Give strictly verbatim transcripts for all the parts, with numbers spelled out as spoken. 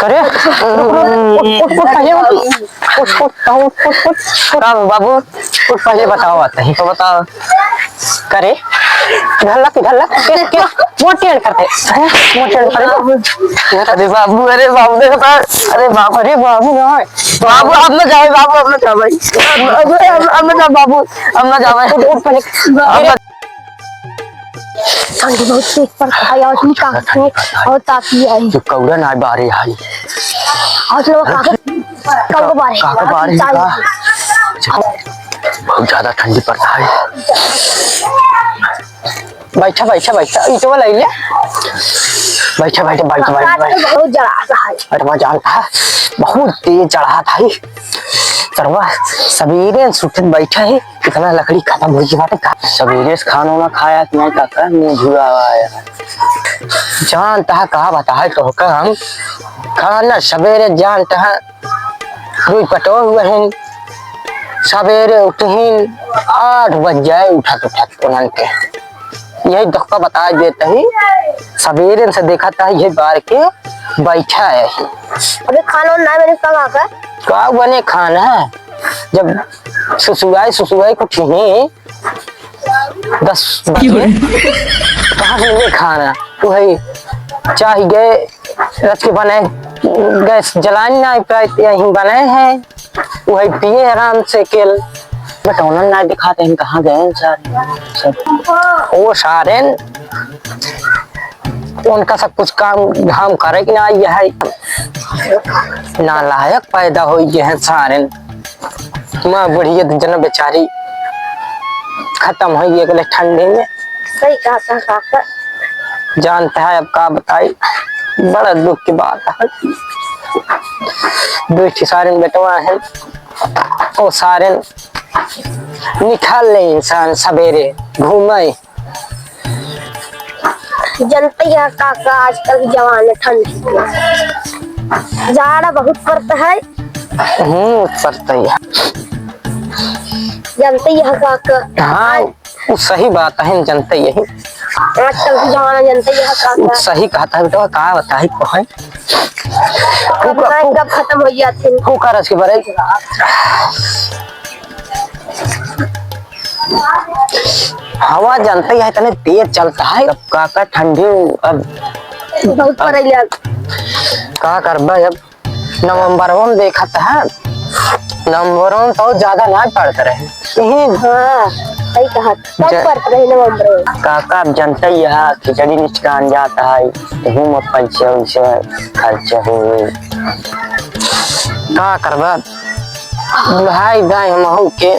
करे, उठ, उठ, उठ, उठ, पहले उठ, उठ, उठ, उठ, उठ, उठ, उठ। का बाबू? उठ, पहले बताओ, बात नहीं तो बताओ। करे, इधर ला, इधर ला, के, के, मोटे करते, हैं? मोटे करते। अरे बाबू, अरे बाबू, देखो तो, अरे बाबू, अरे बाबू, ना। बाबू, अब ना जावे, बाबू, अब ना जावे। अब, अब, अब ना जावे, बाबू, अब ना जावे। उठ, उठ, पहले। अब ना ठंड बहुत तेज पड़ता है, आज निकाल के और तापी आई। ये कौड़ा ना बारे आई। आज लोग कागज, कागज बारे। कागज बारे का? बहुत ज्यादा ठंडी पड़ता है। बैठा, बैठा, बैठा, ईटवा ले ले। बैठा, बैठा, बैठा, बैठा, बैठा। बहुत जला रहा है। अरे, वहाँ जानता है, बहुत तेज चढ़ा था ही। सरवा सबेरे से उठे बैठा है। इतना लकड़ी खतम होइ गई बाटे का? सबेरे से खाना ना खाया कि नहीं काका, मुँह झुरा आया। जानता है का बताए तोहका हम, खाना सबेरे जानता है, रुई पटो हुए हैं, सबेरे उठहिन आठ बज जाए उठत उठत उन्हन के। यही दुख का बताए देते ही, सबेरे से देखा था यही बार के बैठा है। अबे खाना ना बने का काका? का बने खाना? जब सुसुआई, सुसुआई को उठिही दस बजे, कहाँ से मिले खाना? वही चाह गए, रच के बनाए, गैस जलान ना प्राय यहीं बनाए हैं, वही पिए आराम से केल। बटौना ना दिखाते हैं, कहाँ गए हैं सारे सब? वो सारे उनका सब कुछ काम धाम करे कि ना, ये है नालायक पैदा होइ गए हैं सारे। माँ बुढ़िया तो जना बेचारी खतम होइ गई अगले ठंडी में। सही कहा था काका। जानता है अब का बताई, बड़ा दुख की बात है। दो ठे सारे बेटवा है, वो सारे निकाल ले इंसान सबेरे घूमे। जनते ही है काका, आजकल के जमाने ठंड के जाड़ा बहुत पड़ता है। हम्म, पड़ता ही है। जनते ही है काका। हाँ, वो सही बात है, जनते यही। आजकल के जमाने जनते ही है काका। सही कहता है बेटा, का बताई कोई। अब फूका, ना फूक-, कब खतम होइ जाते हैं। फूका रच के बरे। हवा जनते ही है, इतने तेज चलता है। अब काका ठंडी, अब बहुत पड़े लग। का करबा अब? नवंबरवा में देखत है, नवंबरवा में तो ज्यादा ना पड़त रहे। यही हाँ, सही कहा। कब ज-, पड़त रहे नवंबर में? काका, अब जनते ही है, खिचड़ी निचकान जाता है, यही में पैसे वैसे खर्च हुए। का करबा? बुढ़ाई गए हमहू के,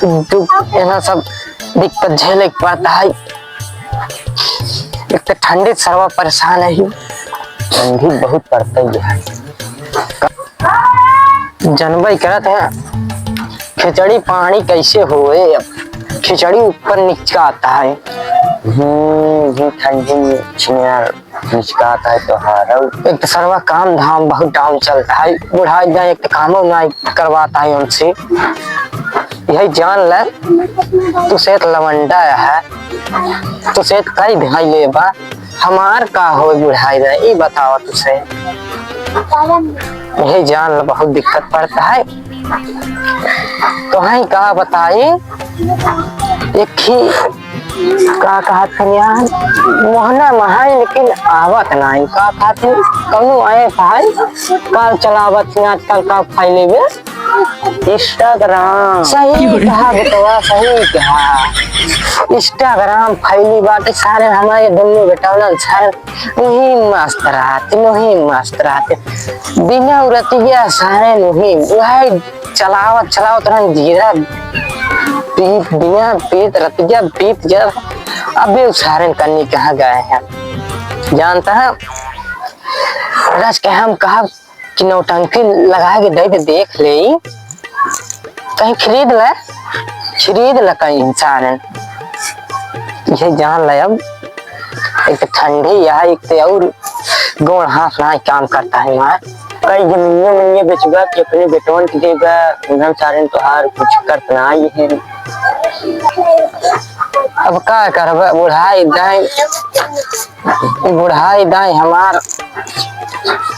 दुख, यहाँ सब दिक्कत झेले के पड़ता है। एक तो ठंडी से सरवा परेशान है ही, ठंडी बहुत पड़ता ही है। जनबे करत है, खिचड़ी पानी कैसे होए? अब खिचड़ी ऊपर नीचे आता है। हम्म, ये ठंडी में छिनार मुस्कात है तोहार। एक तो सरवा काम धाम बहुत डाउन चलता है, बुढ़ा जाए एक तो कामो ना करवाता है उनसे। यही जान ले, तू से तो लवंडा है, तू से तो कई भाई लेबा, हमार का हो बुढ़ाई रहे, ई बताओ तुसे। यही जान ले, बहुत दिक्कत पड़ता है। तोहई का बताई, एक ही का कहत हन यार, मोहना महाई लेकिन आवत नाई। का कहत हन, कौनो ऐप है, का चलावत हन आजकल, का फैले बे? Instagram। सही कहा बेटवा, सही कहा। Instagram फैली बाटे सारे हमारे दुन्नो बेटौलन सारे उही मस्त रहत, उही मस्त रहत। दिना रतिया सारे उही, उहे चलावत, चलावत रहन, जीरा पीत, दिना पीत, रतिया बीत जा। अबे उ सारे कन्नी कहाँ गए हैं? जानता है, रच के हम कहा कि नौटंकी लगा के दे दे, देख ले, कहीं खरीद ले, खरीद ले कहीं इंसान। ये जान ले अब, एक तो ठंडी है, एक तो और गोड़ हाथ ना काम करता है मार। कई जमीनियों में ये बेचबा कि अपने बेटवन के देबा, उन्हन सारे तोहार कुछ करत ना आई है। अब का करबा, बुढ़ाई दाई, बुढ़ाई दाई हमार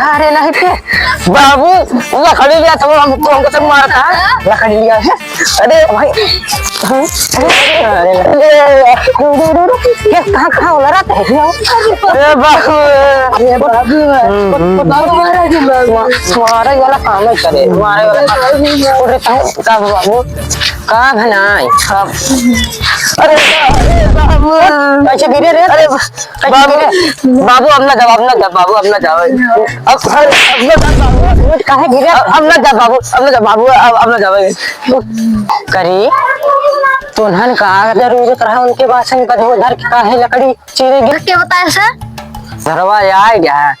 अरे नहीं थे बाबू, लकड़ी लिया तो हम, तू हमको सब मारता है, लकड़ी लिया है। अरे भाई, अरे, अरे, अरे, रुक, रुक, रुक, रुक। ये कहाँ, कहाँ वाला रात है? अरे बाबू। अरे बाबू, हम्म, हम्म। बाबू मारा जी, बाबू। मा-, मारे वाला काम नहीं करे, मारे वाला काम। अरे कहाँ, कहाँ बाबू? का बनाई? अरे बाबू, कैसे गिरे रे? अरे कैसे बाबू, गिरे? बाबू, अब ना जाओ, अब ना जाओ, बाबू, अब ना जाओ। अब, अब ना जाओ, बाबू। काहे गिरे? अब, अब ना जाओ, बाबू, अब ना जाओ, बाबू, अब, अब ना जाओ। करी, तोन्हन का जरूरत रहा उनके बासन बधो धर के काहे लकड़ी चीरे गे? के बताए सर? घरवा आए गया।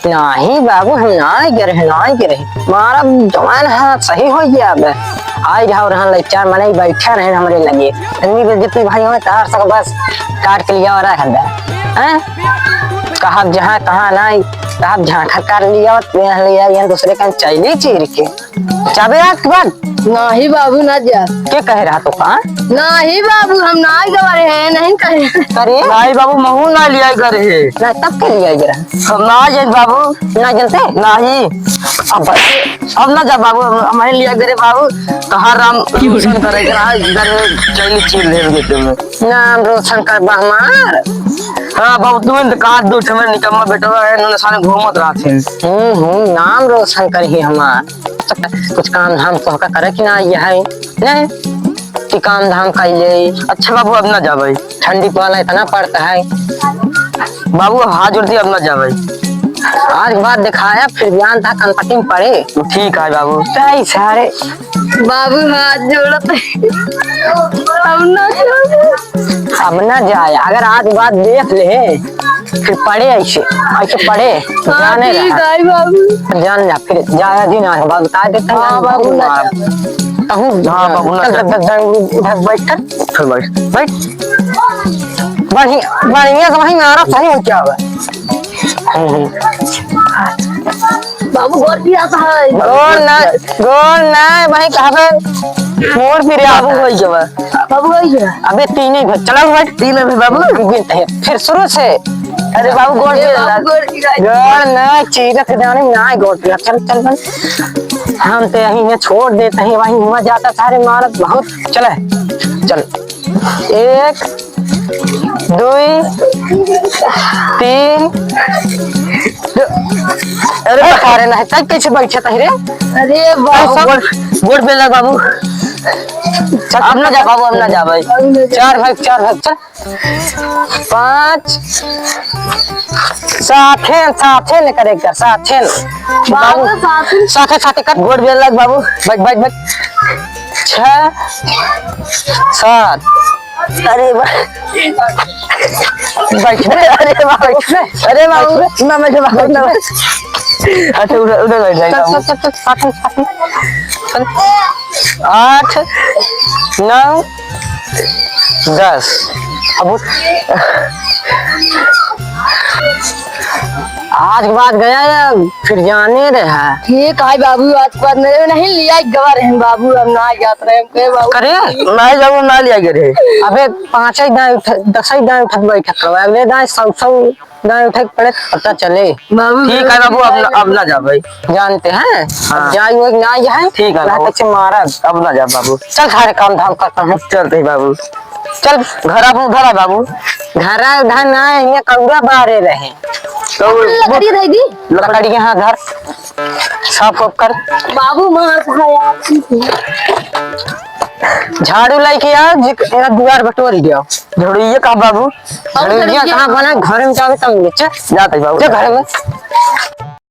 नाही बाबू, हम नाही गे रहे, नाही गे रहे। मारा जवान है, सही हो गया अब। आए गया और हाँ, लइका मने बैठा रहे हमरे लगे। इतनी बेइज्जती भाई हमें तार सक बस काट के लिया और रख दे। हैं? कहब जहाँ, कहाँ नाही, कहब जहाँ खत काट लिया और ले लिया, यहाँ दूसरे का चैली चीर के। जाबे आज के बाद? नाही बाबू, ना जा। के कहे रहा तो का? नाही बाबू, हम नाही गवारे हैं, नहीं कहे। करे? नाही बाबू, महू ना लिया करे है। ना, तब के लिया करे? हम ना जाए बाबू। ना जानते? नाही। अब, अब ना जा बाबू, हम, हम लिया करे बाबू। कहाँ राम रोशन करे के रहा, इधर चैनी चीर ले देते में। नाम रोशन कर बा हमार। हाँ बाबू, तू तो कहा दो ठे में निकम्मा बेटवा है, इन्होंने सारे घूमत रहते हैं। हम्म, हम्म, नाम रोशन कर ही हमार। कुछ काम धाम तोहका करे कि ना, ये है, नहीं? कि काम धाम कइले। अच्छा बाबू, अब ना जाबे। ठंडी पाला इतना पड़ता है। बाबू, हाथ जोड़ती, अब ना जाबे। आज के बाद दिखाया, फिर बयान था कनपट्टी में पड़े। ठीक है बाबू। तय सारे। बाबू, हाथ जोड़त है। अब ना जाबे। अब ना जाए, अगर आज के बाद देख ले, फिर पड़े ऐसे, ऐसे पड़े, हाँ, जाने ठीक रहा। है बाबू। जान जा, फिर जाया दिन आज बाबू, बता देते हैं, हाँ, बाबू, बाबू, ना मार। जा। कहूँ, हाँ, बाबू, ना चल, जा। चल, चल, चल, उधर बैठ कर। चल, बैठ। बैठ। बढ़िया, बढ़िया से वहीं मारा, सही हो क्या हुआ? बाबू, गोड़ पिरात है। गोड़ ना, गोड़ ना, वहीं कहबे, गोड़ पिरात बाबू है। होई गवा। बाबू होई गवा। अबे तीन ही भाई, चला भाई। तीन अभी बाबू। हम गिनते हैं, फिर शुरू से। अरे बाबू, गोड़ ए पिरात बाबू, है। गोड़ पिरात है। गोड़ ना, चीरत जाने ना, गोड़ पिरात। चल, चल, चल। हम तो यहीं में छोड़ देते हैं, वहीं हुआ जाता सारे मारत बहुत। चले, चल। एक, दुई, तीन। अरे, अरे, ना, तब कैसे बैठे तही रे? अरे बाबू, सब गोड़, गोड़ बेला बाबू। चल, अब ना जा बाबू, अब ना जा भाई। चार भाई, चार भाई, चल। पाँच, साथे, साथे ने करे कर, साथे ने। बाबू, बाबू, साथे। साथे, साथे कर। गोड़ बेला बाबू। बैठ, बैठ, बैठ। छह, सात। अरे बा-, बैठ बे, अरे बाबू, अरे बाबू, ना बैठ बाबू, ना बैठ। अच्छा, उधर, उधर बैठ जाइए चल, बाबू। चल, चल, चल, साथ में, साथ में। चल। आठ, नौ, दस। अब उठ। आज के बाद गया या फिर जाने रहा। ठीक है बाबू, आज के बाद नहीं, नहीं लिया गवा रहे बाबू, हम ना जात रहे, हम कहे बाबू। करे? नहीं बाबू, ना लिया गए रहे। अबे पाँच ही दाएं उठ, दस ही दाएं उठत बैठत रहो, अगले दाएं सौ सौ दाएं उठे के पड़े, पता चले। बाबू ठीक है बाबू, अब ना, अब ना जा भाई। जानते हैं? हाँ। जाए वो ना जाए, ठीक है ना बाबू। तक से मारा। अब ना जा बाबू। चल सारे काम धाम करता हूँ। चलते ही बाबू। चल, घर आप उधर है बाबू। घर है उधर ना है, ये कौड़ा बारे रहे। तो अपन लकड़ी दे दी। लकड़ी यहाँ घर साफ उफ कर। बाबू मार खाया। झाड़ू लेके आ, जी, मेरा दुआर बटोर दिया। झाड़ू ये कहा बाबू? झाड़ू ये कहाँ बना? घर में जावे तब नीचे। जाते बाबू। जा घर में।